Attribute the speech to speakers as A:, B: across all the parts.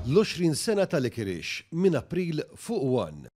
A: L-20 sena ta' Licorice minn April fuq One.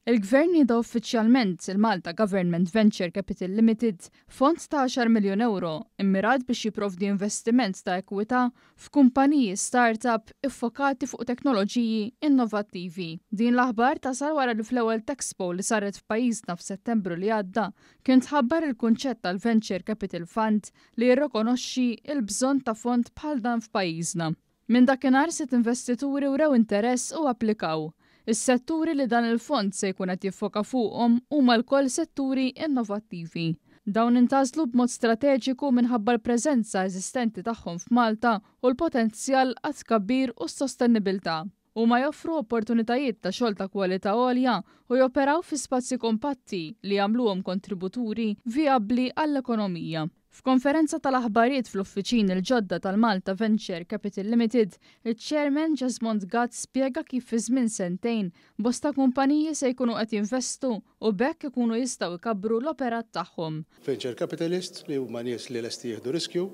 B: Il-Gvern nieda uffiċjalment il-Malta Government Venture Capital Limited, fond ta' għaxar miljun ewro immirat biex jipprovdi investiment ta' ekwità f'kumpaniji start-up iffokati fuq teknoloġiji innovattivi. Din l-aħbar tasal wara li fl-ewwel Techspo li saret f'pajjiżna f'Settembru li għadda kien tħabbar il-kunċett tal-Venture Capital Fund li jirrikonoxxi l-bżonn ta' fond bħal dan f'pajjiżna. Minn dakinhar sitt investituri wrew interess u applikaw. Is-setturi li dan il-fond se jkun qed jiffoka fuqhom huma lkoll setturi innovattivi. Dawn intgħażlu b'mod strateġiku minħabba l-preżenza eżistenti tagħhom f'Malta u l-potenzjal għat-tkabbir u s-sostennibilità. Huma joffru opportunitajiet ta' xogħol ta' kwalità għolja u joperaw fi spazji kompatti li jagħmluhom kontributuri vijabbli għall-ekonomija. F'konferenza tal-aħbarijiet fl-uffiċini l-ġodda tal-Malta Venture Capital Limited, iċ-Chairman Jesmond Gatt spjega kif fi żmien sentejn bosta kumpaniji se jkunu qed jinvestu u b'hekk ikunu jistgħu jkabbru l-operat tagħhom.
C: Venture capitalists li huma nies li lesti jieħdu riskju,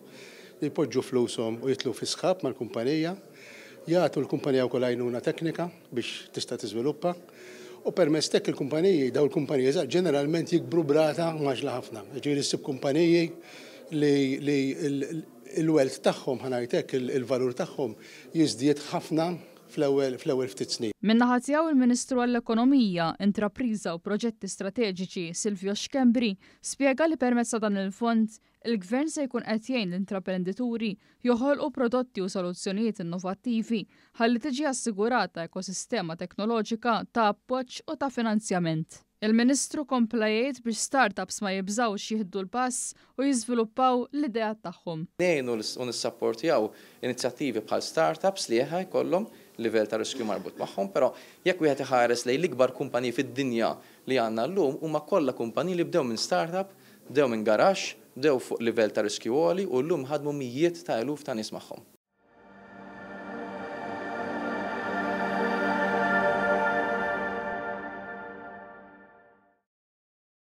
C: li jpoġġu flushom u jidħlu fi sħab mal-kumpanija, jagħtu l-kumpanija wkoll għajnuna teknika biex tista' tiżviluppa u permezz t'hekk il-kumpaniji, dawn il-kumpaniji żgħar ġeneralment jikbru b'rata mgħaġġla ħafna. Jiġifieri ssib kumpaniji li li l-wealth tagħhom, ħa ngħid hekk, il-valur tagħhom jiżdied ħafna fl-ewwel fl-ewwel ftit snin.
B: Min-naħa tiegħu il-Ministru għall-Ekonomija, Intrapriża u Proġetti Strateġiċi Silvio Schembri spjega li permezz ta' dan il-fond Il-Gvern se jkun qed jgħin l-intraprendituri joħolqu prodotti u soluzzjonijiet innovattivi ħalli tiġi assigurata ekosistema teknoloġika ta' appoġġ u ta' finanzjament. Il-Ministru kompla jgħid biex start-ups ma jibżgħux jieħdu l-pass u jiżviluppaw l-ideat tagħhom.
D: Ngħinu u nissapportjaw inizjattivi bħal start-ups li eħe jkollhom livell ta' riskju marbut magħhom, però jekk wieħed iħares lejn l-ikbar kumpaniji fid-dinja li għandna llum huma kollha kumpaniji li bdew minn start-up Bdew minn garaxx, bdew fuq livell ta' riskju għoli u llum ħadmu mijiet ta' eluf ta' nies magħhom.